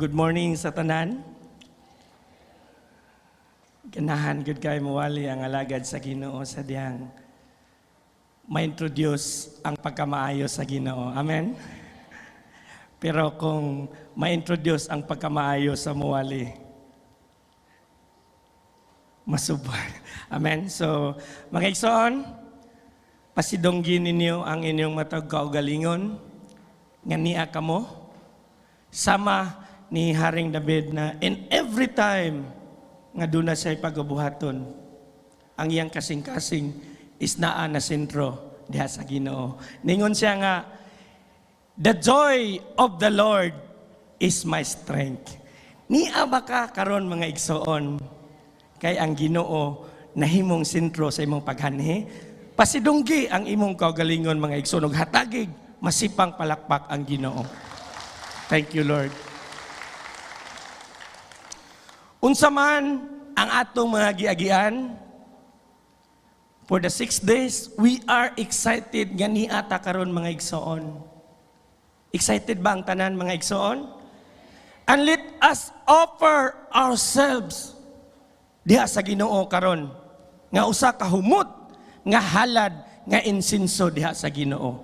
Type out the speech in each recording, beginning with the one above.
Good morning sa tanan. Ganahan gud kay mawali ang alagad sa Ginoo sa diyang ma-introduce ang pagkamaayo sa Ginoo. Amen. Pero kung ma-introduce ang pagkamaayo sa muwali, masubay. Amen. So, mga igsoon, pasidunggi ninyo ang inyong matag kaugalingon nga niya kamo sama ni Haring David na in every time nga duna siya pagabuhaton, ang iyang kasing-kasing is naa na sentro diha sa Ginoo. Ningon siya nga, "The joy of the Lord is my strength." Nia ba ka karon, mga igsoon, kay ang Ginoo nahimong sentro sa imong paghanhi? Pasidunggi ang imong kaugalingon, mga igsoon, ug hatagig masipang palakpak ang Ginoo. Thank you, Lord. Unsa man ang atong mga giagian, for the 6 days, we are excited nga niata karon, mga igsoon. Excited ba ang tanan, mga igsoon? And let us offer ourselves diha sa Ginoo karon nga usa ka humot nga halad nga insinso diha sa Ginoo.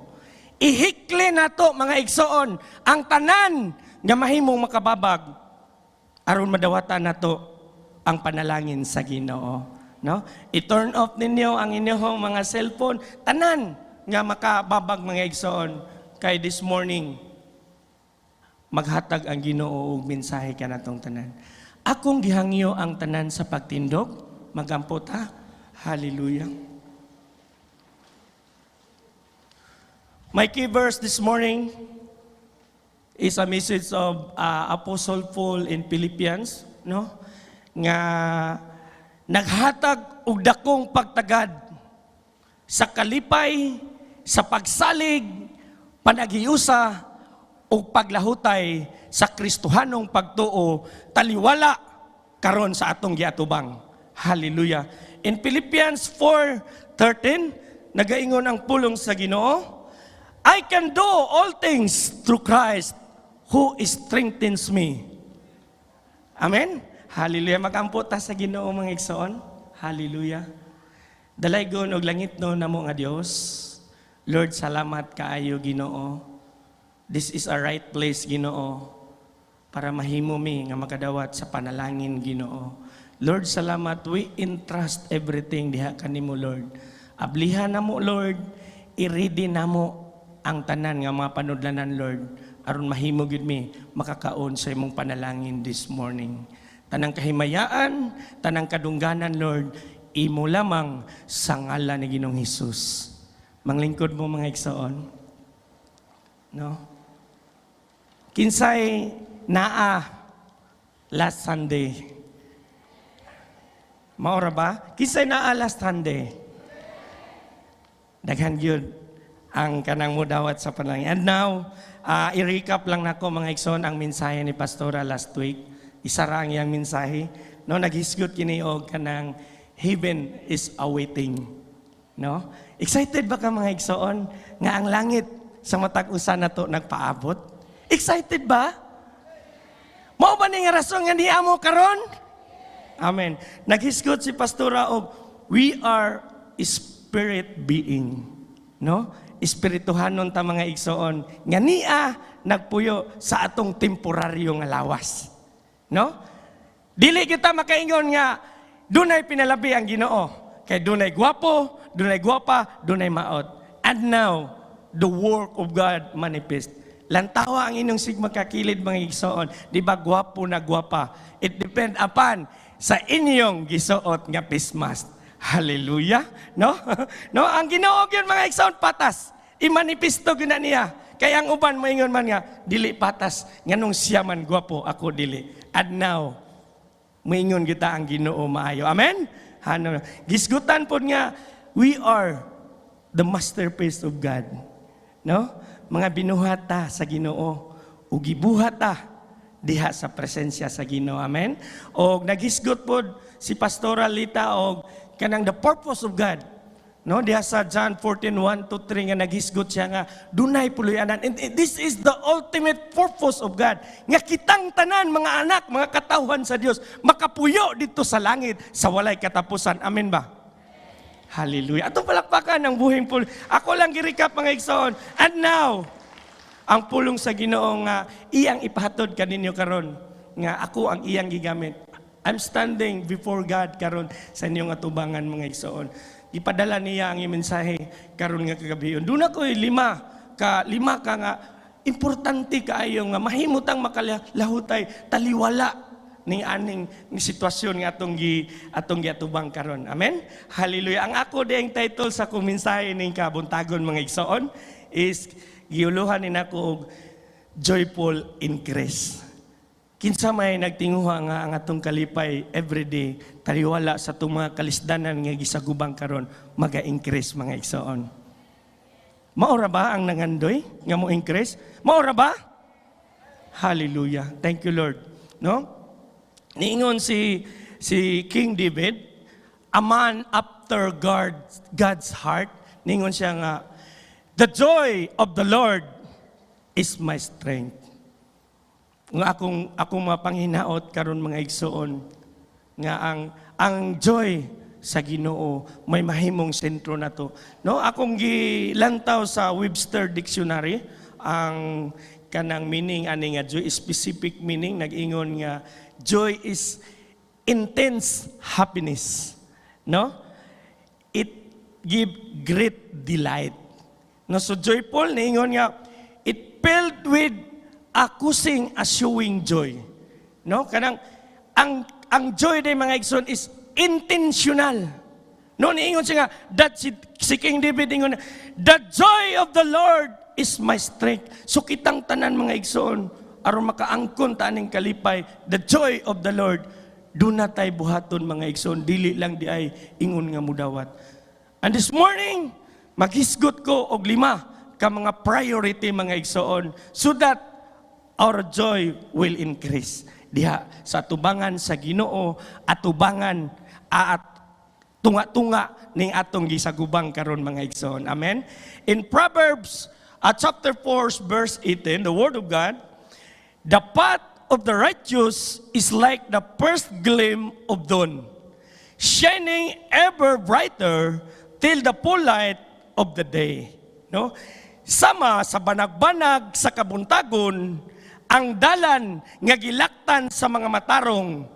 Ihikli nato, mga igsoon, ang tanan nga mahimong makababag aron madawatan nato ang panalangin sa Ginoo, no? I-turn off ninyo ang inyong mga cellphone, tanan nga makababag, mga igsoon, kay this morning maghatag ang Ginoo og mensahe kanatong tanan. Akong gihangyo ang tanan sa pagtindog, magampo ta. Hallelujah. My key verse this morning is a message of Apostle Paul in Philippians, no? Nga naghatag og dakong pagtagad sa kalipay, sa pagsalig, panaghiusa ug paglahutay sa Kristohanong pagtuo taliwala karon sa atong giatubang. Hallelujah. In Philippians 4:13, nagaingon ang pulong sa Ginoo, "I can do all things through Christ who strengthens me." Amen? Hallelujah. Magampo ta sa Ginoo, mga igsoon. Hallelujah. Dalaygon og langitnon namo nga Dios. Lord, salamat kaayo, Ginoo. This is a right place, Ginoo, para mahimo mi nga makadawat sa panalangin, Ginoo. Lord, salamat. We entrust everything diha kanimo, Lord. Ablihan namo, Lord. I-ready namo ang tanan nga mga panudlanan, Lord, aron mahimo gyud mi makakaon sa imong panalangin this morning. Tanang kahimayaan, tanang kadungganan, Lord, imo lamang sa ngalan ni Ginoong Hesus. Manglingkod mo, mga igsoon. No? Kinsay naa last Sunday? Maora ba? Kinsay naa last Sunday? Daghan gyud ang kanang mudawat sa panalangin. And now, i-recap lang nako, mga igsoon, ang mensahe ni Pastora last week. Isa ra ang iyang mensahe. No, naghisgot kini og kanang heaven is awaiting. No? Excited ba ka, mga igsoon, nga ang langit sa matag usa nato nagpaabot? Excited ba? Mao ba ni nga rason nga niamo karon? Amen. Naghisgot si Pastora og we are spirit being. No? Espirituhanon ta, mga igsoon, nga niya nagpuyo sa atong temporaryo nga lawas. No? Dili kita makaingon nga dunay pinalabi ang Ginoo. Kay dunay gwapo, dunay gwapa, dunay maot. And now, the work of God manifest. Lantawa ang inyong sigma kakilid, mga igsoon. Di ba gwapo na gwapa? It depend upon sa inyong gisuot nga face mask. Hallelujah. No? No, ang Ginoo gyud, mga igsoon, patas. I-manifesto gyud na niya. Kaya ang uban moingon man nga dili patas nganong siya man gwapo, ako dili. And now, moingon kita ang Ginoo maayo. Amen? Hano, gisgutan pod nga we are the masterpiece of God. No? Mga binuhat ta sa Ginoo ug gibuhat ta diha sa presensya sa Ginoo. Amen? Og naghisgot pod si Pastora Lita og kanang the purpose of God. No, diha sa John 14:1 to 3 nga naghisgot siya nga dunay puloy-anan. And this is the ultimate purpose of God. Nga kitang tanan mga anak, mga katawhan sa Dios, makapuyo didto sa langit sa walay katapusan. Amen ba? Hallelujah. Atong palakpakan ang buhing pulong. Ako lang gi-recap, mga igsoon. And now, ang pulong sa Ginoo nga iyang ipahatod kaninyo karon nga ako ang iyang gigamit. I'm standing before God karon sa inyong atubangan, mga igsoon. Gipadala niya ang iyang mensahe karon nga kagabion. Duna ko'y lima ka nga importante kaayo nga mahimutang makalahutay taliwala ning aning ni sitwasyon nga atong giatubang karon. Amen. Hallelujah. Ang ako diyang title sa akong mensahe ning kabuntagon, mga igsoon, is giuluhan ni nako og "Joyful Increase." Kinsa may nagtinguha nga ang atong kalipay everyday taliwala sa atong mga kalisdanan nga gisagubang karon maga-increase, mga igsoon? Maora ba ang nangandoy nga mo increase? Maora ba? Hallelujah. Thank you, Lord. No? Niingon si King David, a man after God's heart, niingon siya nga, "The joy of the Lord is my strength." Nga akong mga panghinaot karon, mga igsoon, nga ang joy sa Ginoo may mahimong sentro nato. No, akong gilantaw sa Webster Dictionary ang kanang meaning ani nga joy, specific meaning. Nag-ingon nga joy is intense happiness. No? It give great delight. No, so joyful, niingon nga it filled with accusing a showing joy. No, kanang ang joy day, mga igsoon, is intentional. No, niingon siya nga that si King David ingon, "The joy of the Lord is my strength." So kitang tanan, mga igsoon, aron makaangkon ta aning kalipay, the joy of the Lord, duna tay buhaton, mga igsoon, dili lang di ay ingon nga mudawat. And this morning, maghisgot ko og lima ka mga priority, mga igsoon, so that our joy will increase. Diha sa atubangan sa Ginoo, atubangan at tunga-tunga ning atong gisagubang karon, mga igsoon. Amen. In Proverbs chapter 4 verse 18, the word of God, "The path of the righteous is like the first gleam of dawn, shining ever brighter till the full light of the day." No? Sama sa banag-banag sa kabuntagon, ang dalan nga gilaktan sa mga matarong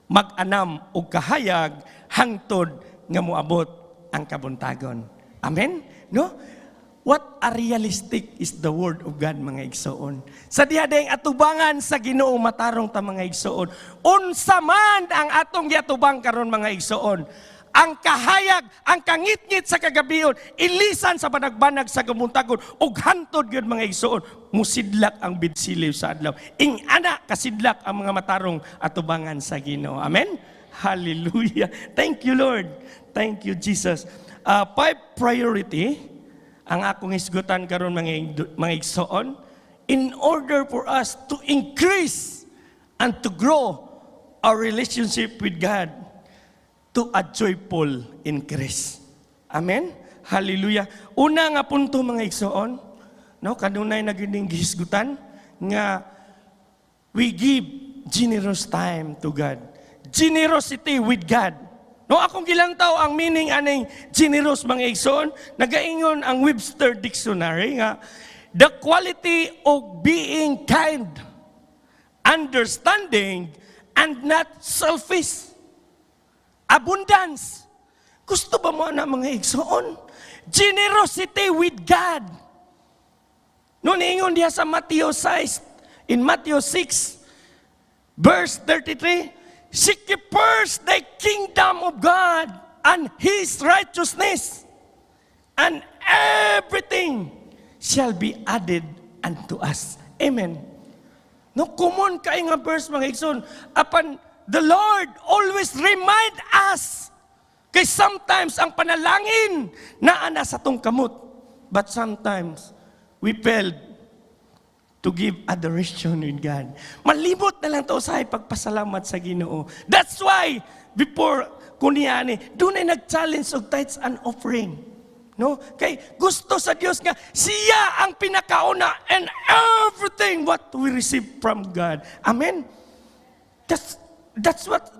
mag-anam og kahayag hangtod nga moabot ang kabuntagon. Amen? No? What a realistic is the word of God, mga igsoon. Sa diha dayong atubangan sa Ginoo, matarong ta, mga igsoon. Unsa man ang atong giatubang karon, mga igsoon, ang kahayag, ang kangitngit sa kagabion, ilisan sa banagbanag sa kabuntagon, ug hantod gyud, mga igsoon, musidlak ang bidsiliw sa adlaw. Ing ana kasidlak ang mga matarong atubangan sa Ginoo. Amen? Hallelujah. Thank you, Lord. Thank you, Jesus. Five priority ang akong hisgutan karon, mga igsoon, in order for us to increase and to grow our relationship with God to a joyful increase. Amen? Hallelujah. Una nga punto, mga igsoon, no, kanunay na gining gihisgutan nga we give generous time to God. Generosity with God. No, akong gilantaw ang meaning aning generous, mga igsoon, nagaingon ang Webster Dictionary nga the quality of being kind, understanding, and not selfish. Abundance. Gusto ba mo na, mga igsoon? Generosity with God. No, niingon diha sa Matthew 6, in Matthew 6, verse 33, "Seek ye first the kingdom of God and His righteousness, and everything shall be added unto us." Amen. No, common kay nga verse, mga igsoon. Apan the Lord always remind us. Kay sometimes ang panalangin naa na sa atong kamot. But sometimes we failed to give adoration with God. Malimot na lang to sa pagpasalamat sa Ginoo. That's why before kuniya ni, dunay nag-challenge og tithes and offering. No? Kay gusto sa Dios nga siya ang pinakauna and everything what we receive from God. Amen. That's what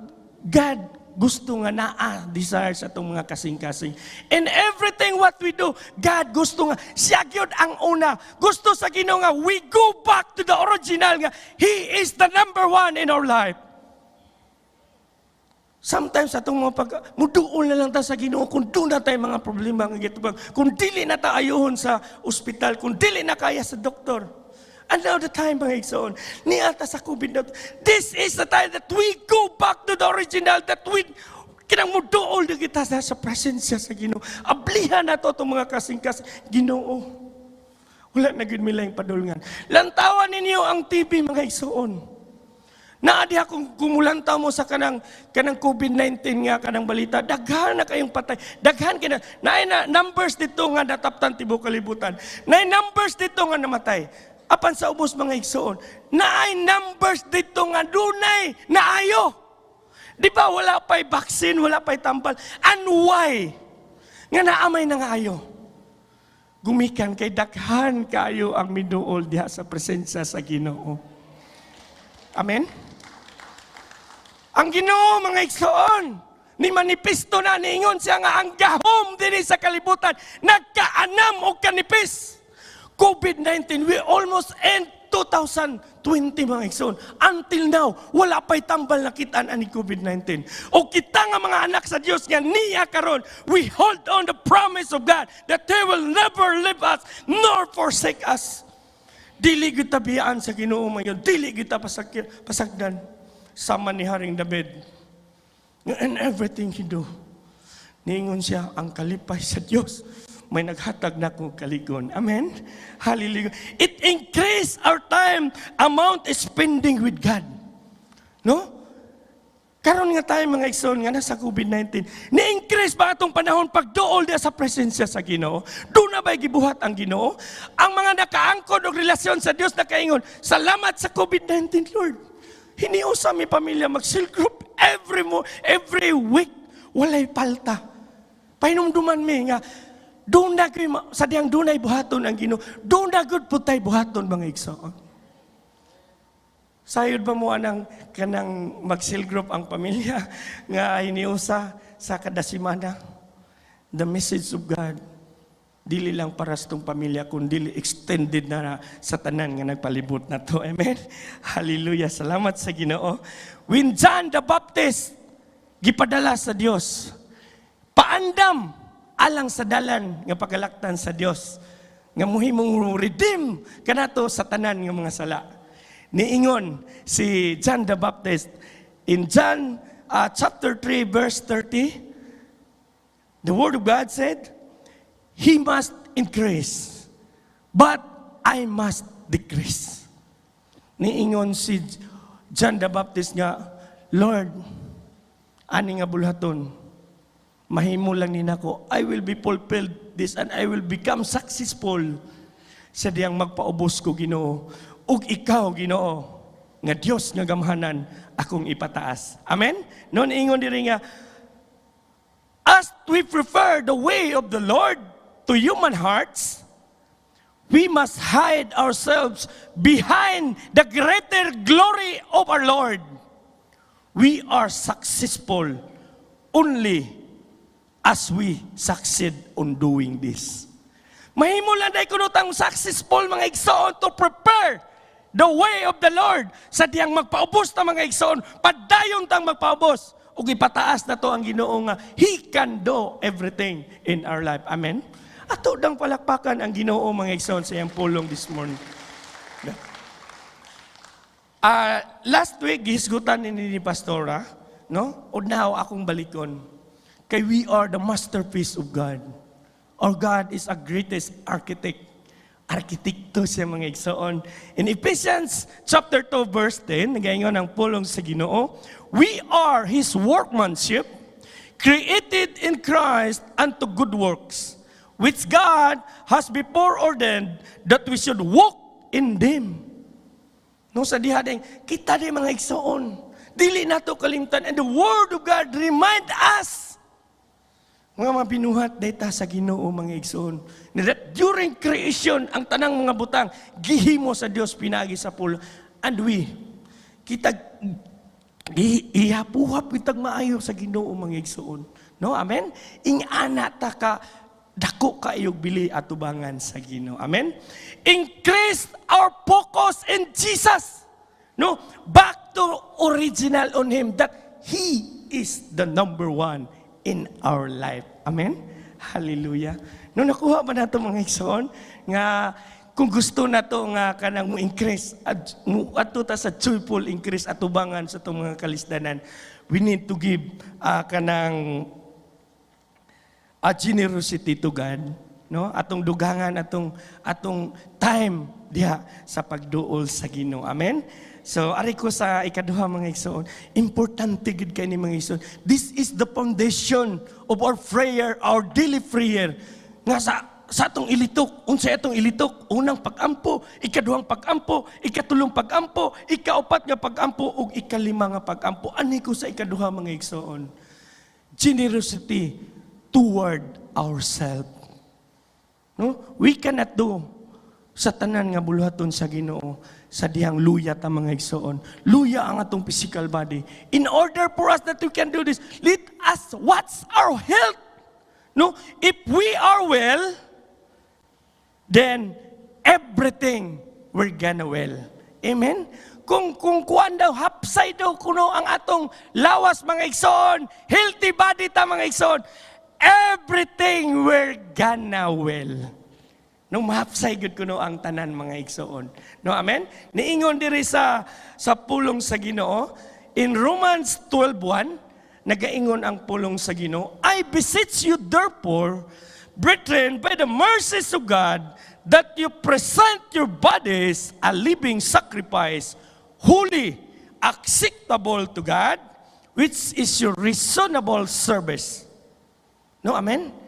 God gusto nga naa desire sa atong mga kasing-kasing. In everything what we do, God gusto nga siya gyud ang una. Gusto sa Ginoo nga we go back to the original nga He is the number one in our life. Sometimes atong mga pag muduol na lang ta sa Ginoo kung duna tay mga problema nga gitubang, kung dili na ta ayuhon sa ospital, kung dili na kaya sa doktor. And now the time, mga igsoon, niata sa COVID na, this is the time that we go back to the original, that we kinang muduol na kita sa presensya sa Ginoo. Ablihan na to itong mga kasing-kasing Ginoo. Wala na gyud mi laing padulngan. Lantawan ninyo ang TV, mga igsoon. Naa diha kung kumulantaw mo sa kanang COVID-19 nga kanang balita, daghan na kayong patay. Daghan kina naay na numbers dito nga nataptan tibuok kalibutan. Naay numbers dito nga namatay. Apan sa ubos, mga igsoon, naay numbers dito nga dunay naayo. Di ba wala pa'y vaccine, wala pa'y tambal? And why? Nga naamay nangaayo. Gumikan kay daghan kayo ang miduol diha sa presensya sa Ginoo. Amen? Ang Ginoo, mga igsoon, ni manifesto na, niingon siya nga ang gahom dinhi sa kalibutan nagkaanam og kanipis. COVID-19, we almost end 2020, mga igsoon. Until now, wala pa'y tambal nakitaan ani COVID-19. O kita nga mga anak sa Dios nga niya karon, we hold on the promise of God that He will never leave us nor forsake us. Dili kita biyaan sa Ginoo mayon, dili kita pasagdan sama ni Haring David. In everything he do, niingon siya, ang kalipay sa Dios may naghatag na kong kaligon. Amen? Hallelujah. It increase our time amount spending with God. No? Karon nga tayo, mga igsoon, nga nasa COVID-19, ni-increase ba atong panahon pagduol diya sa presensya sa Ginoo? Duna ba'y gibuhat ang Ginoo? Ang mga nakaangkon og relasyon sa Dios nakaingon, "Salamat sa COVID-19, Lord. Hiniusa mi pamilya mag-cell group every week. Walay palta. Pahinumduman mi nga duna gyud sa diyang dunay buhaton ang Ginoo. Duna gud pud tay buhaton, mga igsoon." Sayod ba mo anang kanang mag-cell group ang pamilya nga hiniusa sa kada semana? The message of God dili lang para sa itong pamilya kundi extended na sa tanan nga nagpalibot na to. Amen. Hallelujah. Salamat sa Ginoo. When John the Baptist gipadala sa Dios, paandam alang sa dalan nga pagalaktan sa Dios nga muhimong redeem kanato sa tanan nga mga sala. Niingon si John the Baptist in John chapter 3 verse 30, the word of God said, "He must increase, but I must decrease." Niingon si John the Baptist nga, "Lord, ani nga bulhaton, mahimo lang ni nako, I will be fulfilled this and I will become successful sa diyang magpaubos ko, Ginoo. Ug ikaw, Ginoo, nga Dios nga gamhanan, akong ipataas." Amen? Noon ingon diri nga, as we prefer the way of the Lord to human hearts, we must hide ourselves behind the greater glory of our Lord. We are successful only as we succeed on doing this. Mahimo lang dahil kuno tang successful, mga igsoon, to prepare the way of the Lord sa diyang magpaubos ta, mga igsoon, padayon tang magpaubos ug ipataas na to ang Ginoo nga He can do everything in our life. Amen. Ato dang palakpakan ang Ginoo, mga igsoon, sa iyang pulong this morning. Last week gihisgutan ni Pastora, no? O now akong balikon. Kay we are the masterpiece of God. Our God is a greatest architect. Arkitekto siya, mga igsoon. In Ephesians chapter 2 verse 10, nagaingon ang pulong sa Ginoo, "We are His workmanship, created in Christ unto good works, which God has before ordained that we should walk in them." No, sa diha din, kita di mga igsoon. Dili nato kalimtan and the word of God remind us Mga mabinuhat data sa Ginoo, mga igsoon. Na that during creation, ang tanang mga butang gihimo sa Dios pinagi sa pulong. And we kita gihapuhap kitag maayo sa Ginoo, mga igsoon. No, amen. Ing-ana ta ka dako kaayog bili atubangan sa Ginoo. Amen. Increase our focus in Jesus. No, back to original on him, that he is the number one in our life. Amen. Hallelujah. No, nakuha ba nato, mga igsoon, nga kung gusto nato nga kanang mo increase at mo adto ta sa joyful increase atubangan sa atong mga kalisdanan, we need to give kanang a generosity to God, no? Atong dugangan atong time diha sa pagduol sa Ginoo. Amen. So ari ko sa ikaduha, mga igsoon, importante gid kay ni, mga igsoon. This is the foundation of our prayer, our daily prayer, nga sa atong ilitok. Unsa atong ilitok? Unang pagampo, ikaduhang pagampo, ikatulong pagampo, ikaupat nga pagampo ug ikalima nga pagampo. Ani ko sa ikaduha, mga igsoon, generosity toward ourselves. No? We cannot do sa tanan nga buluhaton sa Ginoo sa dihang luya ta, mga igsoon. Luya ang atong physical body. In order for us that we can do this, let us watch our health. No? If we are well, then everything we're gonna well. Amen? Kung kuan daw, hapsay daw kuno ang atong lawas, mga igsoon, healthy body ta, mga igsoon, everything we're gonna well. No, mahapsay gud kuno ang tanan, mga igsoon. No, amen? Niingon diri sa pulong sa Ginoo in Romans 12:1, nagaingon ang pulong sa Ginoo, "I beseech you therefore, brethren, by the mercies of God, that you present your bodies a living sacrifice, holy, acceptable to God, which is your reasonable service." No, amen?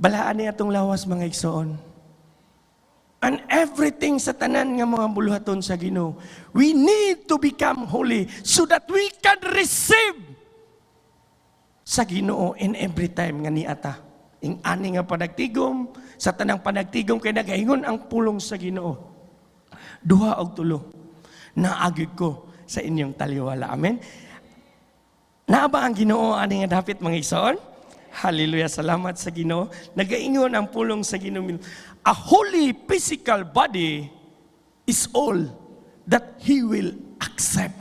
Balaan niya atong lawas, mga igsoon. And everything sa tanan nga mga buluhaton sa Ginoo, we need to become holy so that we can receive sa Ginoo in every time nga niata. Ing ani nga panagtigom, sa tanang panagtigom kay nagaingon ang pulong sa Ginoo. Duha og tulo. Naagid ko sa inyong taliwala. Amen. Naa ba ang Ginoo ani nga dapit, mga igsoon? Hallelujah, salamat sa Ginoo. Nagaingon ang pulong sa Ginoo. A holy physical body is all that He will accept.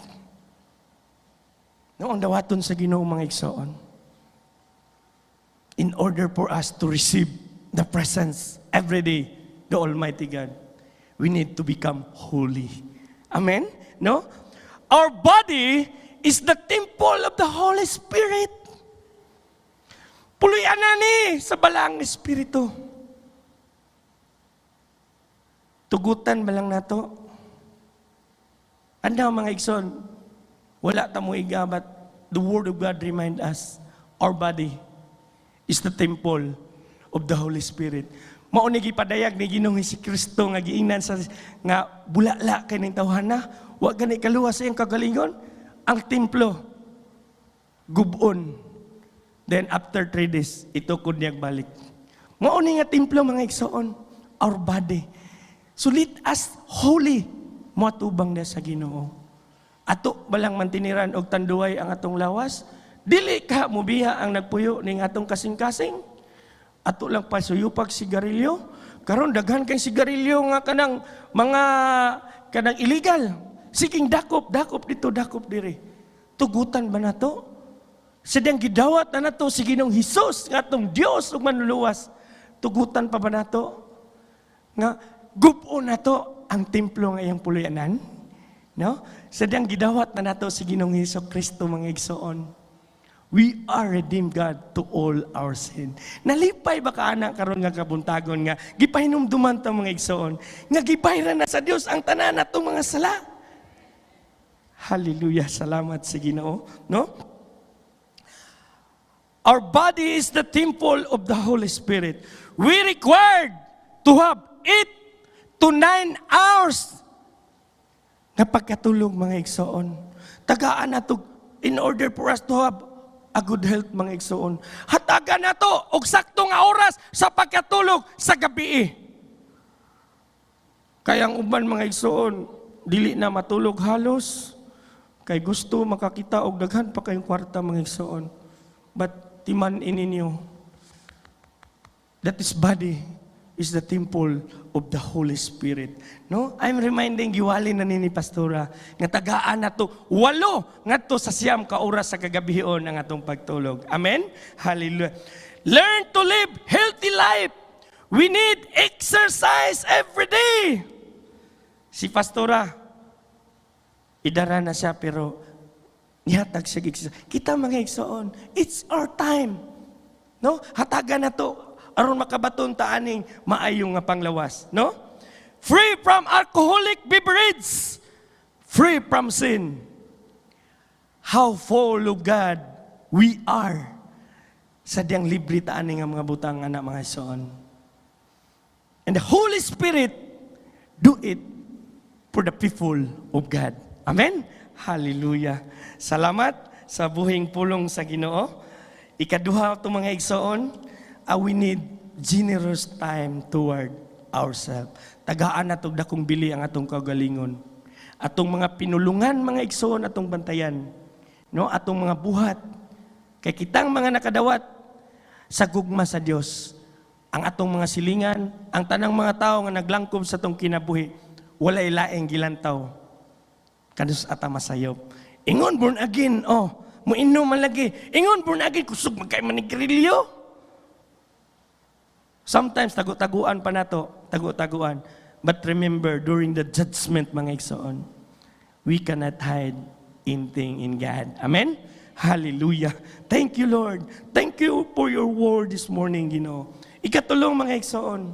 No, ang dawaton sa Ginoo, mga igsoon. In order for us to receive the presence every day, the Almighty God, we need to become holy. Amen? No? Our body is the temple of the Holy Spirit. Puluyan na ni sa Balaang Espiritu. Tugutan ba lang nato? Ano, mga igsoon, wala ta mo iga, but the Word of God remind us, our body is the temple of the Holy Spirit. Mao ni gipadayag ni Ginoong Kristo nga giingnan sa nga bulala kay ning tawhana, wa gani kaluwas sa iyang kagalingon, ang templo gubon. Then after 3 days, itukod niyang balik. Mao ni nga templo, mga igsoon, our body. So let us holy moatubang na sa Ginoo. Ato balang mantiniran og tanduay ang atong lawas? Dili ka mubiha ang nagpuyo ning atong kasing-kasing. Ato lang pasuyupag sigarilyo. Karon daghan kay sigarilyo nga kanang mga kanang illegal. Siging dakop, dakop dito, dakop diri. Tugutan ba nato? Sidang gidawat na nato si Ginoong Hesus nga atong Dios ug manluluwas. Tugutan pa ba nato? Nga gub-on nato ang templo nga iyang puluyanan? No? Sadyang gidawat na nato si Ginoong Hesus Kristo, mga igsoon. We are redeemed God to all our sin. Nalipay ba ka ana karon nga kabuntagon nga gipahinumduman ta, mga igsoon, nga gibayran na sa Dios ang tanan natong mga sala? Hallelujah, salamat sa Ginoo, no? Our body is the temple of the Holy Spirit. We required to have 8 to 9 hours na pagkatulog, mga igsoon. Tagaan na to in order for us to have a good health, mga igsoon. Hatagan nato og sakto nga oras sa pagkatulog sa gabi. Kaya ang uban, mga igsoon, dili na matulog halos kay gusto makakita og daghan pa kayong kwarta, mga igsoon. But timan-i ninyo that this body is the temple of the Holy Spirit. No? I'm reminding, giwali na ni Pastora nga tagaan nato 8 ngadto sa 9 ka oras sa kagabihon ang atong pagtulog. Amen? Hallelujah. Learn to live healthy life. We need exercise every day. Si Pastora, idara na siya pero nihatag siya exercise. Kita, mga igsoon, it's our time. No? Hatagan nato aron makabaton ta aning maayong nga panglawas, no? Free from alcoholic beverage, free from sin. How full of God we are. Sa diyang libre ta ani nga mga butang ana, mga igsoon. And the Holy Spirit do it for the people of God. Amen? Hallelujah. Salamat sa buhing pulong sa Ginoo. Ikaduha ito, mga igsoon, we need generous time toward ourselves. Tagaan nato dakong bili ang atong kaugalingon. Atong mga pinulungan, mga igsoon, atong bantayan. No, atong mga buhat. Kay kitang mga nakadawat sa gugma sa Dios, ang atong mga silingan, ang tanang mga tao nga naglangkob sa atong kinabuhi, walay laing gilantaw kanus ata masayop. Ingon born again, oh, muinom man lagi. Ingon born again, kusog man kay manigrilyo. Sometimes tago-taguan pa nato, tago-taguan. But remember, during the judgment, mga igsoon, we cannot hide anything in God. Amen? Hallelujah. Thank you, Lord. Thank you for your word this morning, Ginoo. Ikatulong, mga igsoon,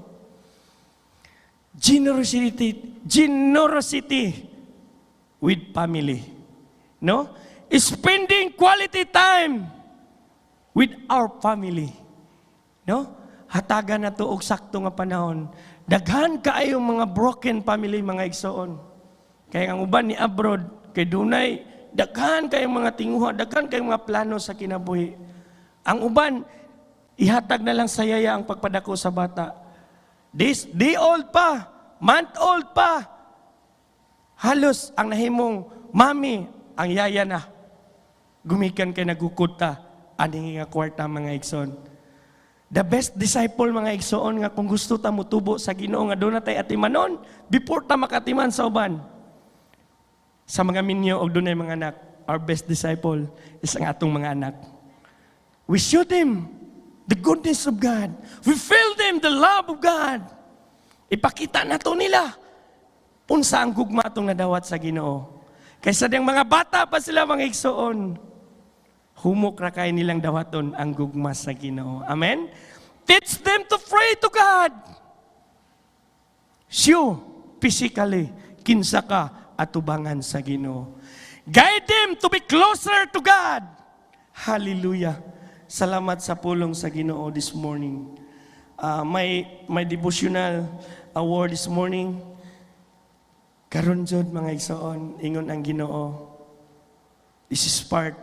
generosity, generosity with family. No? Spending quality time with our family. No? Hatagan nato og sakto nga panahon. Daghan kaayo mga broken family, mga igsoon. Kaya ang uban ni abroad kay dunay daghan kayong mga tinguha, daghan kayong mga plano sa kinabuhi. Ang uban ihatag na lang sa yaya ang pagpadako sa bata. This day old pa, month old pa. Halos ang nahimong mami ang yaya na. Gumikan kay nagukod ta ani nga kwarta, mga igsoon. The best disciple, mga igsoon, nga kung gusto ta mutubo sa Ginoo nga duna tay atimanon before ta makatiman sa uban. Sa mga minyo og dunay mga anak, our best disciple is ang atong mga anak. We show them the goodness of God. We feel them the love of God. Ipakita nato nila unsa ang gugma atong nadawat sa Ginoo. Kaysa diyang mga bata pa sila, mga igsoon, humok ra kay nilang dawaton ang gugma sa Ginoo. Amen? Teach them to pray to God. Show physically kinsa ka atubangan sa Ginoo. Guide them to be closer to God. Hallelujah. Salamat sa pulong sa Ginoo this morning. My devotional word this morning, karon jud, mga igsoon, ingon ang Ginoo. This is part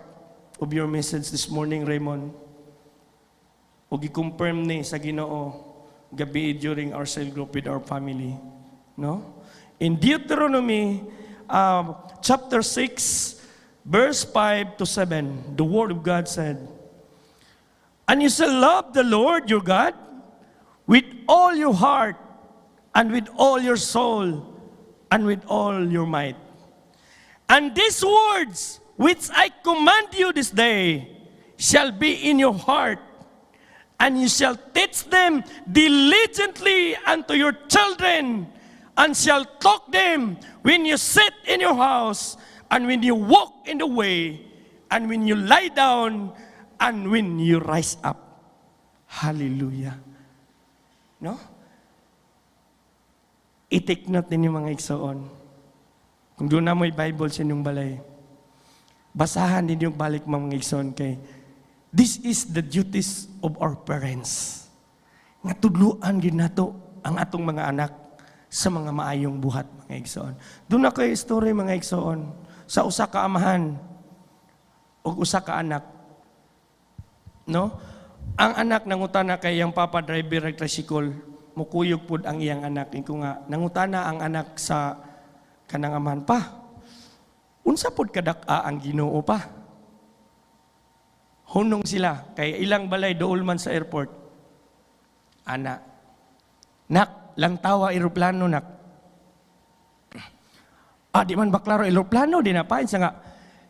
of your message this morning, Raymond. O gi-confirm ni sa Ginoo gabi during our cell group with our family. No? In Deuteronomy chapter 6, verse 5 to 7, the Word of God said, "And you shall love the Lord your God with all your heart and with all your soul and with all your might. And these words which I command you this day shall be in your heart, and you shall teach them diligently unto your children, and shall talk them when you sit in your house, and when you walk in the way, and when you lie down, and when you rise up." Hallelujah. No? I-take note ninyo, mga igsoon. Kung duna mo'y Bible sa inyong balay, basahan ninyo balik, mga igsoon, kay this is the duties of our parents. Nga tudluan gid nato ang atong mga anak sa mga maayong buhat, mga igsoon. Duna kay story, mga igsoon, sa usa ka amahan ug usa ka anak. No? Ang anak nangutana kay iyang papa, driver ng tricycle, mukuyog pud ang iyang anak. Ingon nga, nangutana ang anak sa kanang amahan pa. Unsa pud kadak-a ang Ginoo pa? Hunong sila kay ilang balay duol man sa airport. Ana. Nak, lantawa eroplano, nak. Ah, di man ba klaro eroplano di na pa nga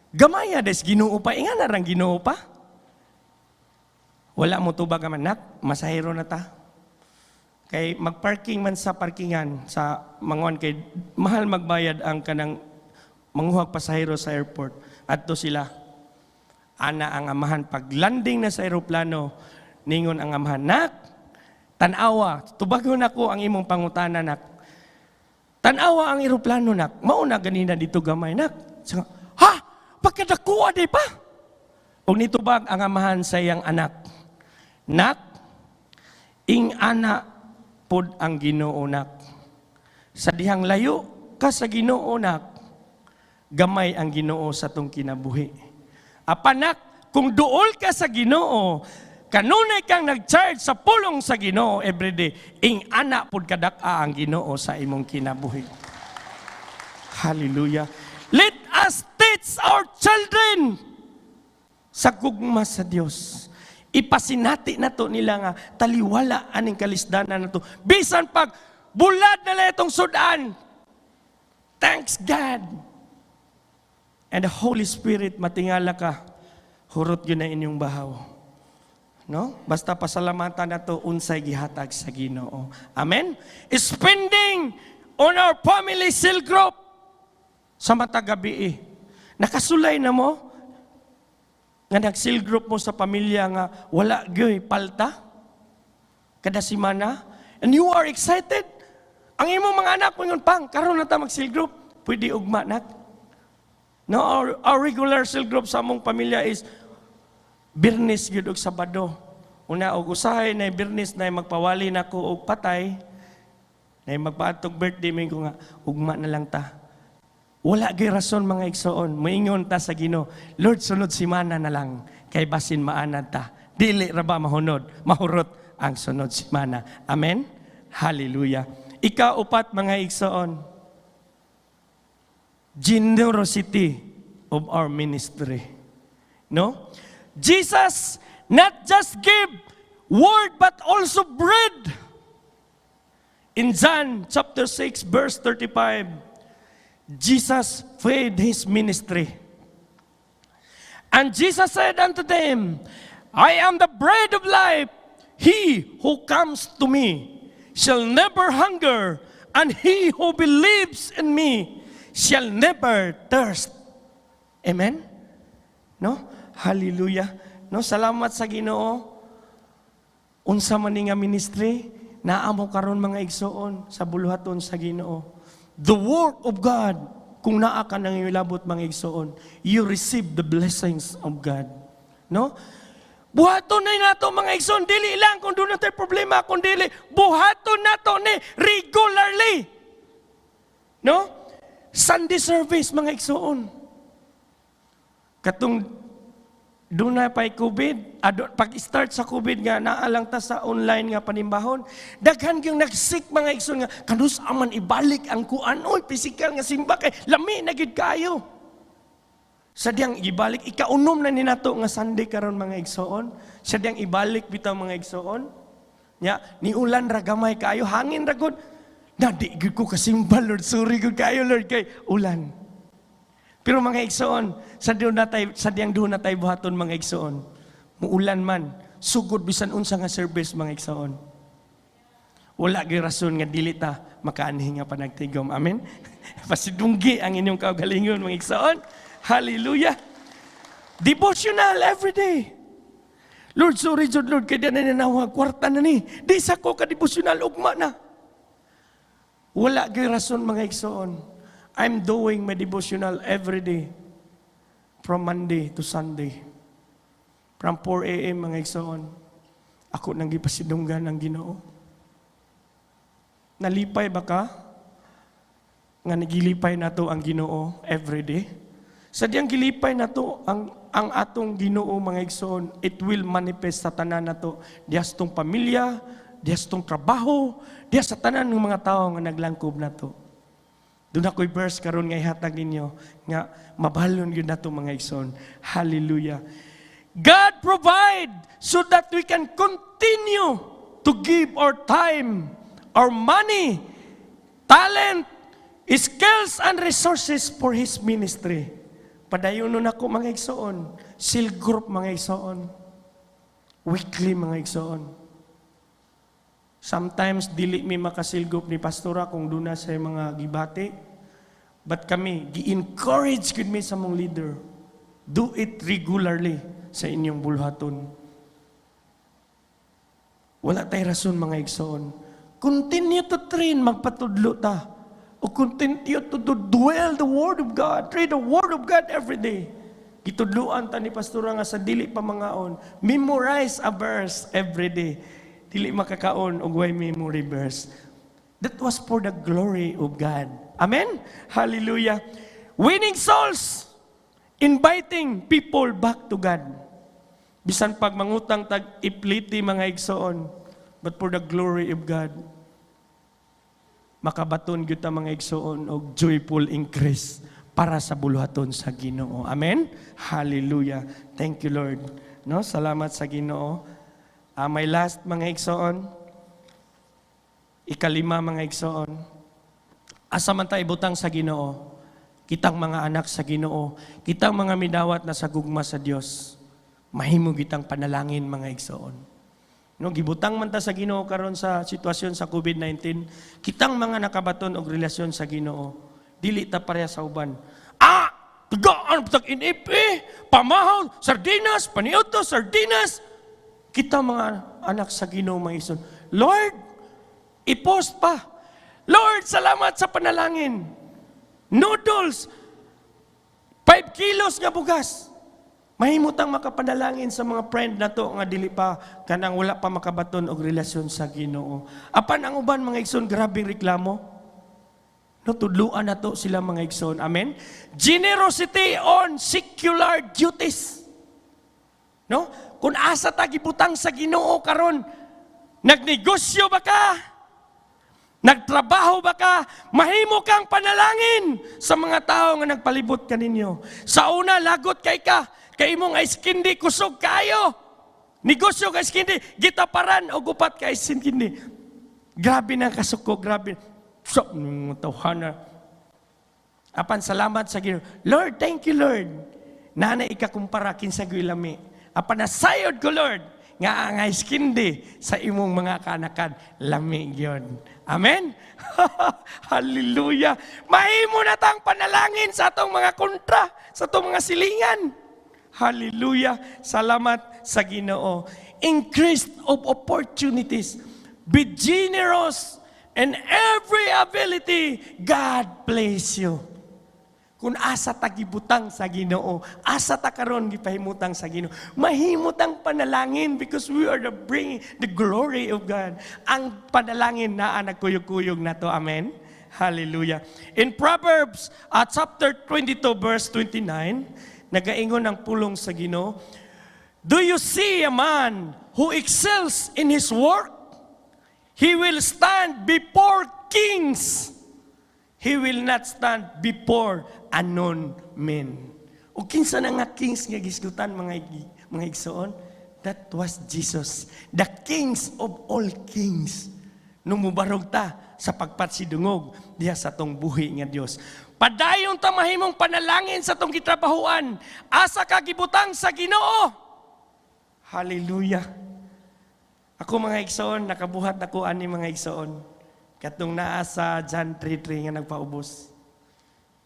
gamaya des Ginoo pa, ingana rang Ginoo pa. Wala mo tubag man, nak, masahero na ta. Kay magparking man sa parkingan sa mangon kay mahal magbayad ang kanang manguhag pasahero sa airport. Adto sila. Ana ang amahan pag landing na sa eroplano, ningon ang amahan, "Nak, tan-awa, tubagon ako ang imong pangutana, nak. Tan-awa ang eroplano, nak. Mao na ganina dito gamay, nak." Sa, "Ha? Pagkadakuha di pa?" Ug nitubag ang amahan sa iyang anak. "Nak, ing ana pod ang Ginoo, nak. Sa dihang layo ka sa Ginoo, nak, gamay ang Ginoo sa tong kinabuhi. Apan nak, kung duol ka sa Ginoo, kanunay kang nag-charge sa pulong sa Ginoo everyday, ing ana pod kadak-a ang Ginoo sa imong kinabuhi." Hallelujah. Let us teach our children sa gugma sa Dios. Ipasinati nato nila nga taliwala aning kalisdanan nato. Bisan pag bulad na lang itong sudan. Thanks God. And the Holy Spirit, matingala ka, hurot yun na inyong bahaw. No? Basta pasalamatan nato unsay gihatag sa Ginoo. Amen? Spending on our family cell group sa matag gabi. Nakasulay na mo nga nag-cell group mo sa pamilya nga wala gyoy palta kada semana and you are excited. Ang imong mga anak mo pang karon na ta mag cell group, pwede ugma, nak. No, our regular cell group sa among pamilya is Biyernes gyud og Sabado. Una og usahay na Biyernes na magpawali na ko og patay na magpaadtog birthday, may ko nga ugma na lang ta. Wala gyud rason, mga igsoon, moingon ta sa Ginoo, "Lord, sunod simana na lang kay basin maanad ta." Dili ra ba mahunod, mahurot ang sunod simana. Amen. Hallelujah. Ikaupat, mga igsoon, generosity of our ministry. No? Jesus not just give word but also bread. In John chapter 6 verse 35, Jesus fed his ministry. And Jesus said unto them, "I am the bread of life. He who comes to me shall never hunger, and he who believes in me shall never thirst." Amen? No? Hallelujah. No, salamat sa Ginoo. Unsa man ni nga ministry, naa mo karon, mga igsoon, sa buluhaton sa Ginoo. The work of God, kung naa ka nang ilabot, mga igsoon, you receive the blessings of God. No? Buhaton na nato, mga igsoon, dili lang kung duna tay problema, kung dili, buhaton nato ni regularly. No? Sunday service, mga igsoon. Katong duna pa'y COVID, ado, pag-start sa COVID nga naa lang ta sa online nga panimbahon, daghan gyud nagsik, mga igsoon, nga kanus aman ibalik ang kuan oy, physical nga simba kay lami na gyud kayo. Sa diyang ibalik, ikaunom na ni nato nga Sunday karon, mga igsoon. Sa diyang ibalik bitaw, mga igsoon. Nya, ni ulan ra gamay kayo, hangin ra gud. Na di gyud ko kasimba, Lord, sorry gud kayo, Lord, kay ulan. Pero mga igsoon, sa diyang doon na tay buhaton, mga igsoon. Muulan man, sugod bisan unsa nga service, mga igsoon. Wala gyud rason nga dili ta makaanhi nga panagtigom. Amen. Pasidunggi ang inyong kaugalingon, mga igsoon. Hallelujah. Devotional every day. "Lord, sorry jud, Lord, kay di na nanawag, kwarta na ni. Di sa ko ka devotional ugma na." Wala gyud rason, mga igsoon. I'm doing my devotional every day from Monday to Sunday. From 4 a.m., mga igsoon. Ako nang gipasidunggan ng Ginoo. Nalipay ba ka? Nga nagilipay nato ang Ginoo every day? Sa diyang gilipay nato ang atong Ginoo, mga igsoon, it will manifest sa tanan nato, diha sa atong pamilya, diha sa atong trabaho, diha sa tanan ng mga tao nga naglangkob nato. Duna ko'y verse karon nga ihatag ninyo nga mabalon gyud nato, mga igsoon. Hallelujah. God provide so that we can continue to give our time, our money, talent, skills, and resources for His ministry. Padayon nun ako, mga igsoon. Cell group, mga igsoon. Weekly, mga igsoon. Sometimes dili mi maka-cell group ni pastora kung duna sa mga gibati. But kami, gi-encourage gud mi sa among leader. Do it regularly sa inyong bulhaton. Wala tay rason, mga igsoon. Continue to train, magpatudlo ta. O continue to dwell the Word of God. Read the Word of God every day. Gitudluan ta ni pastora nga sa dili pa mangaon, memorize a verse every day. Dili makakaon og way memory verse. That was for the glory of God. Amen? Hallelujah. Winning souls. Inviting people back to God. Bisan pag mangutang tag ipliti, mga igsoon, but for the glory of God, makabaton gyud ta, mga igsoon, og joyful increase para sa buluhaton sa Ginoo. Amen? Hallelujah. Thank you, Lord. No, salamat sa Ginoo. My last, mga igsoon. Ikalima, mga igsoon. Asa man ta ibutang sa Ginoo? Kitang mga anak sa Ginoo, kitang mga midawat na sa gugma sa Dios. Mahimo kitang panalangin, mga igsoon. No, gibutang man ta sa Ginoo karon sa sitwasyon sa COVID-19, kitang mga nakabaton og relasyon sa Ginoo. Dili ta pareha sa uban. Ah, tagaan tag NFA, pamahaw, sardinas, paniudto, sardinas. Kita mga anak sa Ginoo, mga igsoon. Lord, i-post pa. Lord, salamat sa panalangin. Noodles, 5 kilos nga bugas. Mahimutang makapanalangin sa mga friend nato nga dili pa kanang wala pa makabaton og relasyon sa Ginoo. Apan ang uban, mga igsoon, grabeng reklamo. No, tudluan nato sila, mga igsoon. Amen. Generosity on secular duties. No? Kung asa ta gibutang sa Ginoo karon, nagnegosyo ba ka? Nagtrabaho ba ka? Mahimo kang panalangin sa mga tao nga nagpalibot kaninyo. Sa una, lagot kay ka. Kay imong ice candy, kusog kayo. Negosyo ka ice candy, gitaparan og upat ka ice candy. Grabe na kasuko, grabe. So, tawhana. Apan salamat sa Ginoo. Lord, thank you, Lord. Nana ikakumpara kinsa gyud lami. Apan nasayod ko, Lord, nga ang ice candy sa imong mga kaanakan lami gyud. Amen. Hallelujah. Mahimo na tang panalangin sa atong mga kontra, sa atong mga silingan. Hallelujah. Salamat sa Ginoo. Increase of opportunities. Be generous in every ability God place you. Kung asa ta gibutang sa Ginoo, asa ta karon gipahimutang sa Ginoo, mahimutang panalangin because we are the bringing the glory of God. Ang panalangin naa nagkuyog-kuyog nato. Amen. Hallelujah. In Proverbs chapter 22 verse 29, nagaingon ang pulong sa Ginoo, "Do you see a man who excels in his work? He will stand before kings. He will not stand before unknown men." O kinsa na nga kings nga gisgutan, mga igsoon? That was Jesus, the kings of all kings. Nung mubarog ta sa pagpatsidungog diha sa atong buhi nga Dios. Padayon ta mahimong panalangin sa atong gitrabahuan. Asa ka gibutang sa Ginoo. Hallelujah. Ako, mga igsoon, nakabuhat ako ani, mga igsoon. Katong naa sa John 3:3 nga nagpaubos.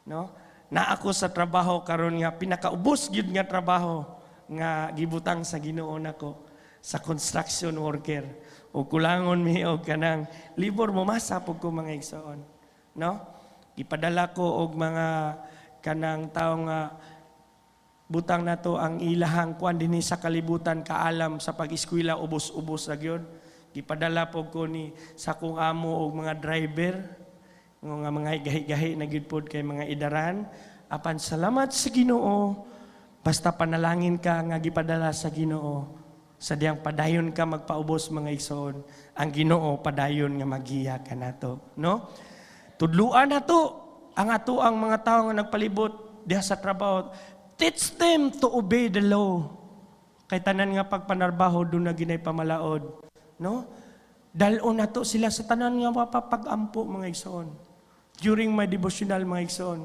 No? Na ako sa trabaho karon nga pinakaubos gyud nga trabaho nga gibutang sa Ginoo nako sa construction worker. O kulangon mi og kanang libor, momasa pud ko, mga igsoon. No? Gipadala ko og mga kanang tawo nga butang nato ang ilahang kuan dinhi sa kalibutan, kaalam sa pag-eskwela, ubos-ubos ra gyud. Gipadala po ko ni sa akong amo og mga driver nga mga gahi-gahi na gyud pod kay mga idaran. Apan salamat sa Ginoo, basta panalangin ka nga gipadala sa Ginoo, sa diyang padayon ka magpaubos, mga igsoon, ang Ginoo padayon nga magiya kanato, no? Tudluan nato ang ato ang mga tao nga nagpalibot diha sa trabaho. Teach them to obey the law. Kay tanan nga pagpanarbaho duna ginay pamalaod, no? Dal-on nato sila sa tanan nga mapapag-ampo, mga igsoon. During my devotional, mga igsoon,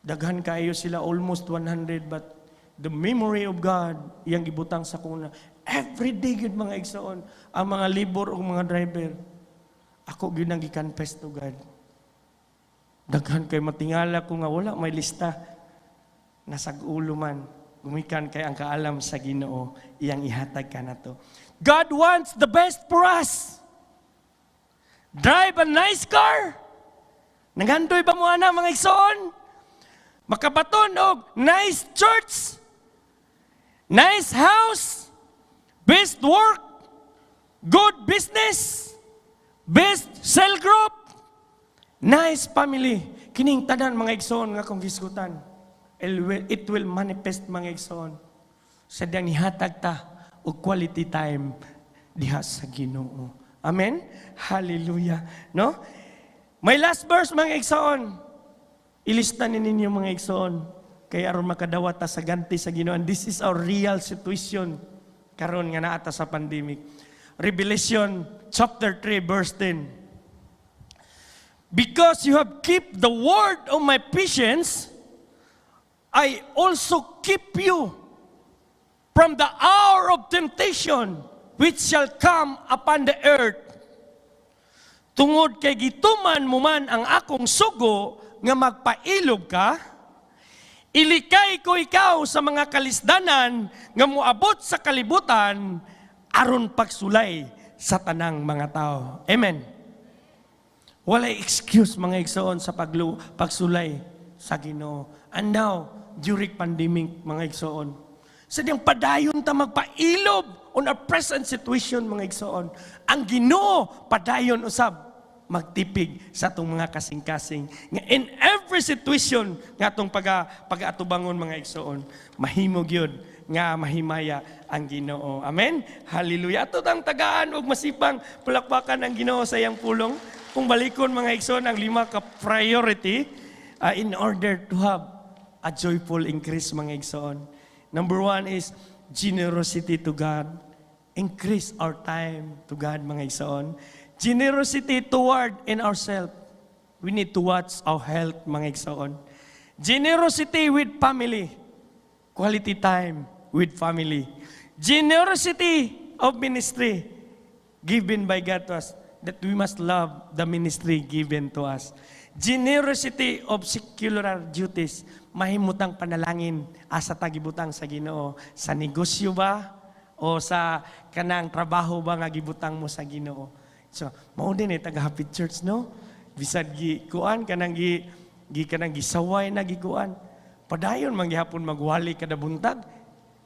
daghan kaayo sila, almost 100, but the memory of God iyang gibutang sa kuna. Every day gyud, mga igsoon, ang mga libor o mga driver, ako gyud ang gi-confess to God. Daghan kay matingala ko nga wala may lista. Nasag ulo man. Gumikan kay ang kaalam sa Ginoo, iyang ihatag kanato. God wants the best for us. Drive a nice car. Nangandoy ba mo ana, mga igsoon? Makabaton og nice church, nice house, best work, good business, best cell group, nice family. Kining tanan, mga igsoon, nga kung hisgutan, it will manifest, mga igsoon, sa diyang nihatag ta og quality time diha sa Ginoo. Amen? Hallelujah. No? May last verse, mga igsoon. Ilista ni ninyo, mga igsoon, kay aron makadawat ta sa ganti sa Ginoo. And this is our real situation karon nga naa ta sa pandemic. Revelation chapter 3 verse 10. "Because you have kept the word of my patience, I also keep you from the hour of temptation which shall come upon the earth." "Tungod kay gituman mo man ang akong sugo nga magpailob ka, ilikay ko ikaw sa mga kalisdanan nga moabot sa kalibutan aron pagsulay sa tanang mga tao." Amen. Walay excuse, mga igsoon, sa pagsulay sa Ginoo. And now, during pandemic, mga igsoon, sa diyang padayon ta magpailob on our present situation, mga igsoon. Ang Ginoo padayon usab magtipig sa atong mga kasing-kasing. Nga in every situation nga atong pag-atubangon, mga igsoon, mahimo gyud nga mahimaya ang Ginoo. Amen? Hallelujah. Ato tang tagaan og masipang palakpakan ang Ginoo sa iyang pulong. Kung balikon, mga igsoon, ang lima ka priority in order to have a joyful increase, mga igsoon. Number one is generosity to God. Increase our time to God, mga igsoon. Generosity toward in ourselves. We need to watch our health, mga igsoon. Generosity with family. Quality time with family. Generosity of ministry given by God to us, that we must love the ministry given to us. Generosity of secular duties, mahimutang panalangin asa ta gibutang sa Ginoo, sa negosyo ba o sa kanang trabaho ba nga gibutang mo sa Ginoo. So, mao din eh taga Happy Church, no? Bisag gi kuan kanang gi gi kanang gisaway na gikuan. Padayon man gihapon magwali kada buntag.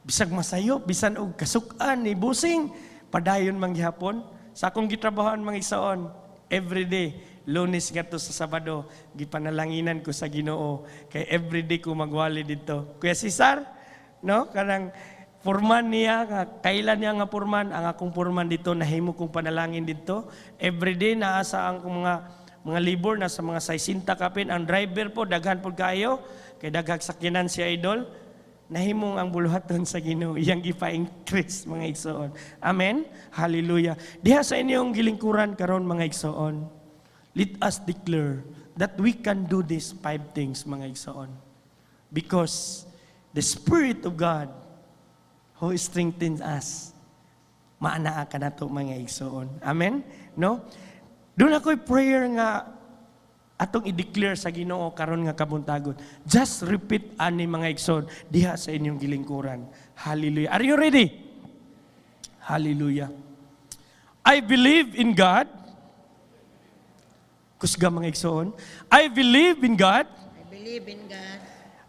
Bisag masayop, bisan og kasuk-an ni busing, padayon man gihapon. Sa akong gitrabahoan, mga igsoon, every day, Lunes ngadto sa Sabado, gipanalanginan ko sa Ginoo kay every day ko magwali dito. Kuya Cesar, no? Kanang purman niya, kailan niya nga purman, ang akong purman dito, nahimo kong panalangin dito. Every day naa sa ang mga libor na sa mga 60 kapin, ang driver po daghan pud kayo kay daghang sakyanan si idol. Nahimong ang buluhaton sa Ginoo iyang gipa-increase, mga igsoon. Amen. Hallelujah. Diha sa inyong gilingkuran karon, mga igsoon, let us declare that we can do these five things, mga igsoon, because the Spirit of God who strengthens us maanaa kanato, mga igsoon. Amen, no? Duna ko'y prayer nga atong i-declare sa Ginoo karon nga kabuntagon. Just repeat ani, mga igsoon, diha sa inyong gilingkuran. Hallelujah. Are you ready? Hallelujah. I believe in God. Kusga, mga igsoon. I believe in God. I believe in God.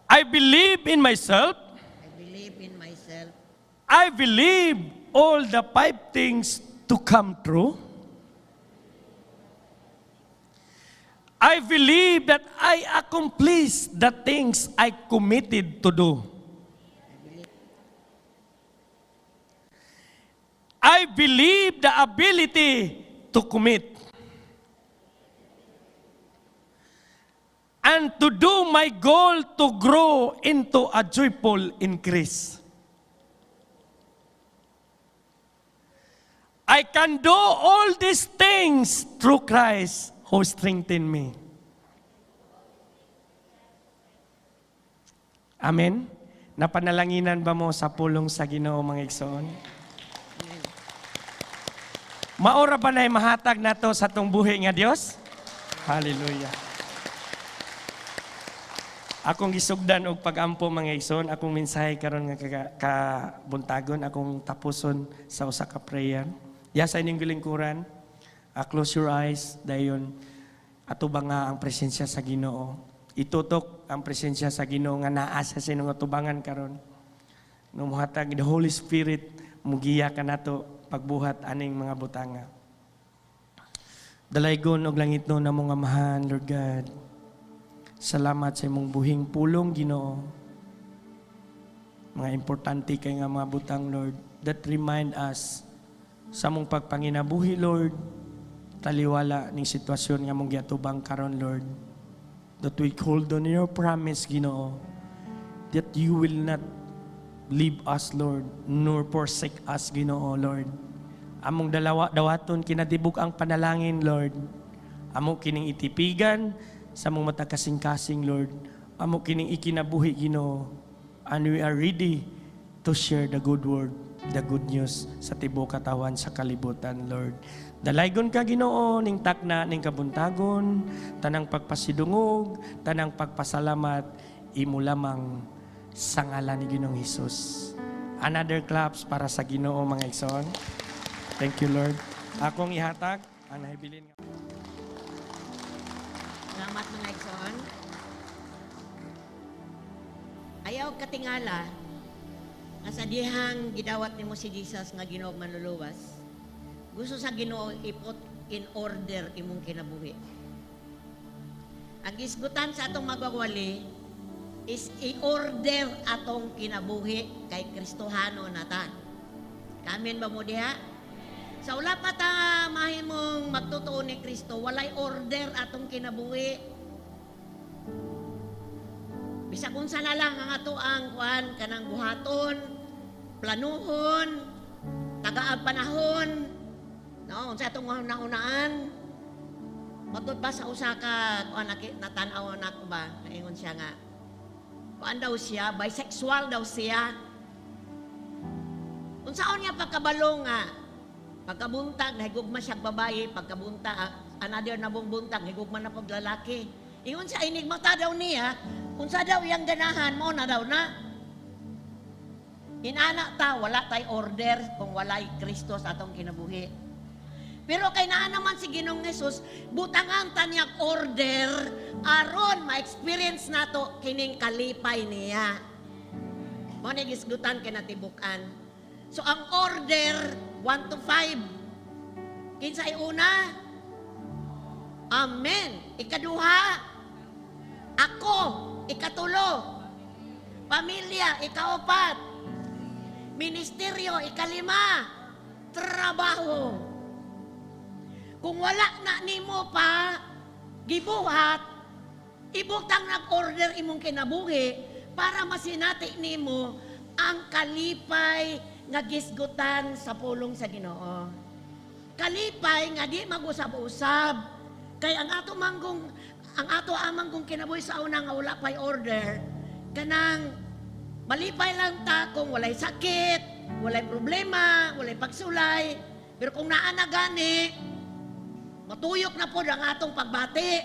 I believe in myself. I believe in myself. I believe all the five things to come true. I believe that I accomplish the things I committed to do. I believe the ability to commit and to do my goal to grow into a joyful increase. I can do all these things through Christ who strengthened me. Amen? Napanalanginan ba mo sa pulong sa Ginoo, mga igsoon? Amen. Maora ba na mahatag nato sa atong buhi nga Dios? Hallelujah. Akong gisugdan og pagampo, mga igsoon, akong mensahe karon nga kabuntagon, akong tapuson sa usa ka prayer. Ya sa inyong gilingkuran, close your eyes, dayon ato ba nga ang presensya sa Ginoo. Itutok ang presensya sa Ginoo nga naa sa inyong atubangan karon. No muhatag the Holy Spirit mugiya kanato pagbuhat aning mga butanga. Dalaygon og langit no namong Amahan, Lord God. Salamat sa imong buhing pulong, Ginoo. Mga importante kay nga mga butang, Lord, that remind us sa among pagpanginabuhi, Lord, taliwala ning sitwasyon nga among giatubang karon, Lord, that we hold on your promise, Ginoo, that you will not leave us, Lord, nor forsake us, Ginoo, Lord. Among dalawa dawaton kinatibuk ang panalangin, Lord. Amo kining itipigan sa among matag kasing-kasing, Lord. Amo kining ikinabuhi, Ginoo. And we are ready to share the good word, the good news sa tibuok katawan sa kalibutan, Lord. Dalaygon ka, Ginoo, ning takna ning kabuntagon, tanang pagpasidungog, tanang pagpasalamat, imo lamang sa ngalan ni Ginoong Hesus. Another claps para sa Ginoo, mga igsoon. Thank you, Lord. Akong ihatag ang nahibilin nga. Salamat, mga igsoon. Ayaw katingala nga sa dihang gidawat nimo si Jesus nga Ginoo manluluwas. Gusto sa Ginoo i-put in order imong kinabuhi. Ang gisgutan sa atong magwawali is i-order atong kinabuhi kay Kristohano na ta. Kamin ba mo diha? Sa wala pa ta mahimong magtotoo ni Kristo, walay order atong kinabuhi. Bisag unsa na lang ang ato ang kuan kanang buhaton, planuhon, tagaag panahon, no, unsa atong una-unaan. Matud ba sa usa ka kuan natan-aw nako ba, naingon siya nga kuan daw siya, bisexual daw siya. Unsaon niya pagkabalo nga pagkabuntag nahigugma siya babae, pagkabunta another na buntag higugma na pag lalaki. Ingon siya inig mata daw niya, unsa daw iyang ganahan mo na daw na. Inana ta, wala tay order kung walay Kristo sa atong kinabuhi. Pero kay naa naman si Ginoong Hesus, butangan ta niya order aron ma-experience nato kining kalipay niya. Mao ni gisgutan kay natibuk-an. So ang order 1 to 5. Kinsay una? Amen. Ikaduha, ako. Ikatulo, pamilya. Ikaapat, ministeryo. Ikalima, trabaho. Kung wala na nimo pa gibuhat, ibutang nag-order imong kinabuhi para masinati nimo ang kalipay nga gisgutan sa pulong sa Ginoo. Kalipay nga di mag-usab-usab. Kay ang ato amang kung kinabuhi sa una nga wala pa'y order, kanang malipay lang ta kung walay sakit, walay problema, walay pagsulay. Pero kung naa na gani, matuyok na po ang atong pagbati.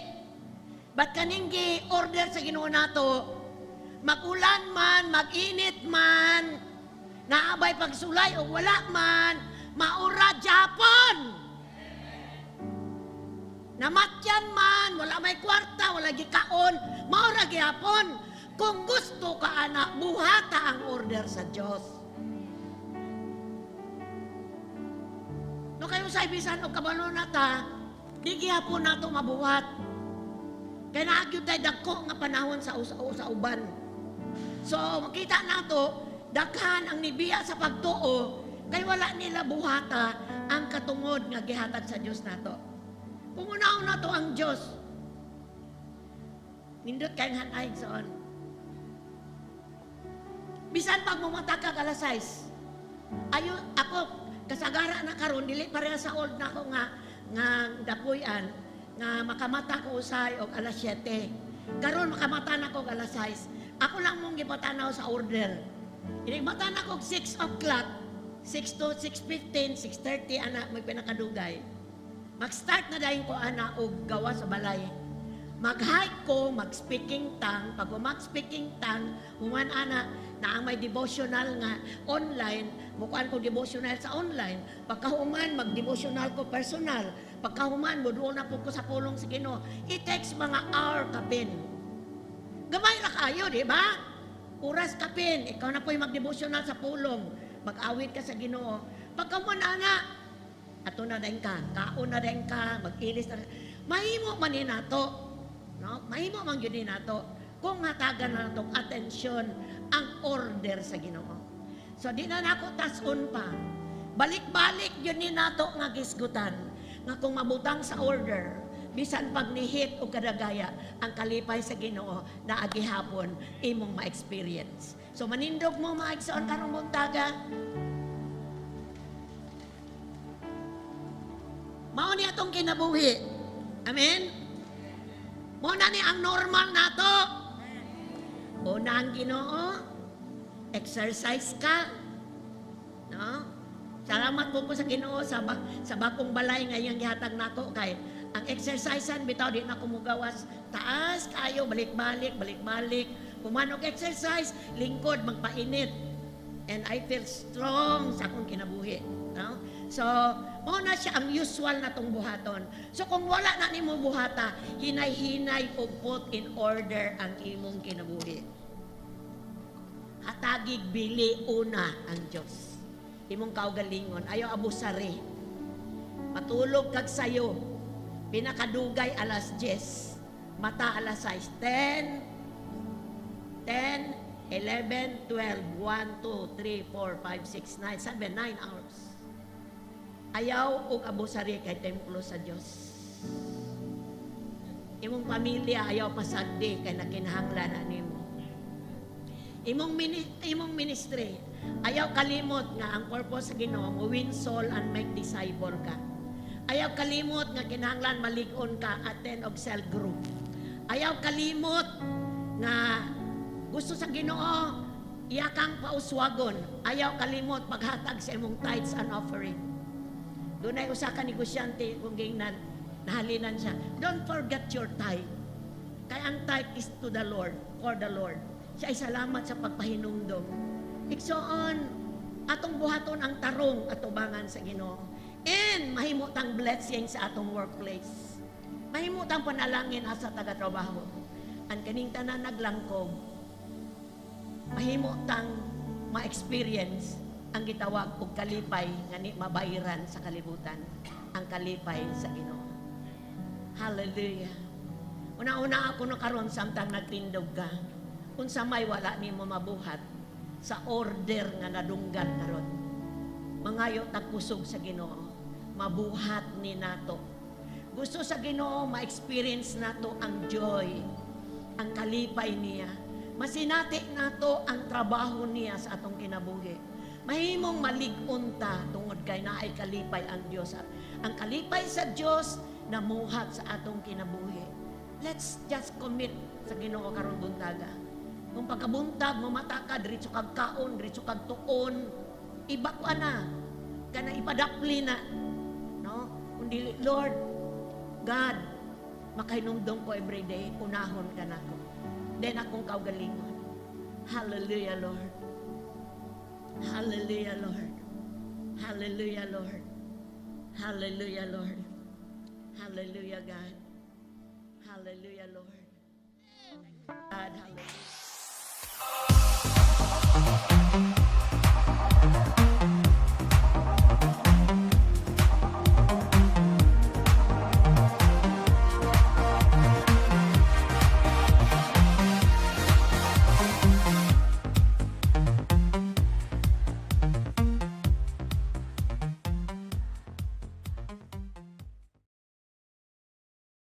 But kaning gi-order sa Ginoo nato, mag-ulan man, mag-init man, naabay pagsulay o wala man, maura Japon. Namatyan man, wala may kwarta, wala gikaon, maura gihapon. Kung gusto ka anak, buhata ang order sa Diyos. No kayo sa ibisan o kabalo na ta, di gihapon nato mabuhat. Kay naa gyud tay dagko nga panahon sa uban. So makita nato, daghan ang nibiya sa pagtuo kay wala nila buhata ang katungod nga gihatag sa Dios nato. Kung unahon nato ang Dios, nindot kay hanay soon. Bisan pag mumata ka alas 6. Ayo ako kasagara na karon, dili pareha sa old na ako nga dapuyan nga makamata ko usay og alas 7. Karon makamata na ko og alas 6. Ako lang mong gipatanaw sa order. Inig mata na ko og 6 o'clock, 6 to 6:15, 6:30 ana may pinakadugay. Mag-start na dayon ko ana og gawa sa balay. Mag-hike ko, mag-speaking tongue. Pag mag-speaking tongue, human ana, na ang may devotional nga online, mukuan ko devotional sa online. Pagkahuman, mag-devotional ko personal. Pagkahuman, muduol na po ko sa pulong sa Ginoo. It takes mga hour kapin. Gamay ra kayo, di ba? Oras kapin, ikaw na po'y mag-devotional sa pulong. Mag-awit ka sa Ginoo. Pagkahuman ana, ato na din ka, kaon na din ka, mag-ilis na. Mahimo man ni nato. No? Mahimo man gyud ni nato kung hatagan na natong atensyon ang order sa Ginoo. So di na nako tas-on pa. Balik-balik yun ni nato nga gisgutan nga kung mabutang sa order, bisan pag nihit o kadagaya, ang kalipay sa Ginoo na agihapon imong ma-experience. So manindog mo, mga igsoon, karong buntaga. Mao ni atong kinabuhi. Amen? Mao na ni ang normal nato. Una ang Ginoo, exercise ka. No? Salamat po ko sa Ginoo sa bakong balay nga iyang gihatag nako kay ang exercisean bitaw di na ko mugawas, taas kayo, balik-balik, balik-balik. Kumanog exercise, lingkod magpainit. And I feel strong sa akong kinabuhi. No? So, mao na siya ang usual na tong buhaton. So, kung wala na nimo buhata, hinay-hinay og put in order ang imong kinabuhi. Hatagig bili una ang Diyos. Imong kaugalingon, ayaw abusari. Matulog kag sayo. Pinakadugay alas 10. Mata alas 6. 10, 10, 11, 12, 1, 2, 3, 4, 5, 6, 9, 7, 9 hours. Ayaw og abusari kay templo sa Dios. Imong pamilya ayaw pasagdi kay nakinahanglan na nimo. Imong ministry ayaw kalimot nga ang purpose sa Ginoo mo win soul and make disciple ka. Ayaw kalimot nga kinahanglan malig-on ka, attend og cell group. Ayaw kalimot nga gusto sa Ginoo iya kang pauswagon. Ayaw kalimot paghatag sa imong tithes and offering. Dunay usa ka negosyante kung gingnan, nahalinan siya. "Don't forget your tithe." Kay ang tithe is to the Lord, for the Lord. Siya ay salamat sa pagpahinumdom. Igsoon, atong buhaton ang tarong atubangan sa Ginoo. And mahimo tang blessing sa atong workplace. Mahimo tang panalangin asa taga-trabaho. Ang kaning tanan naglangkob, mahimo tang ma-experience ang gitawag og kalipay nga ni mabayiran sa kalibutan, ang kalipay sa Ginoo. Hallelujah. Una-una ako no karon samtang nagtindog ka, unsa may wala nimo mabuhat sa order nga nadunggan karon. Mangayo tag kusog sa Ginoo, mabuhat ni nato. Gusto sa Ginoo ma-experience nato ang joy, ang kalipay niya. Masinati nato ang trabaho niya sa atong kinabuhi. Mahimong malig-on ta tungod kay naay kalipay ang Dios. Ang kalipay sa Dios namuhat sa atong kinabuhi. Let's just commit sa Ginoo karong buntaga. Kung pagkabuntag mamata ka, diretso kag kaon, diretso kag tuon, iba ko ana, kana ipadapli na. No? Kung dili, Lord, God, makahinumdum ko everyday, unahon ka nako. Then akong kaugalingon. Hallelujah, Lord. Hallelujah, Lord. Hallelujah, Lord. Hallelujah, Lord. Hallelujah, God. Hallelujah, Lord. God, hallelujah.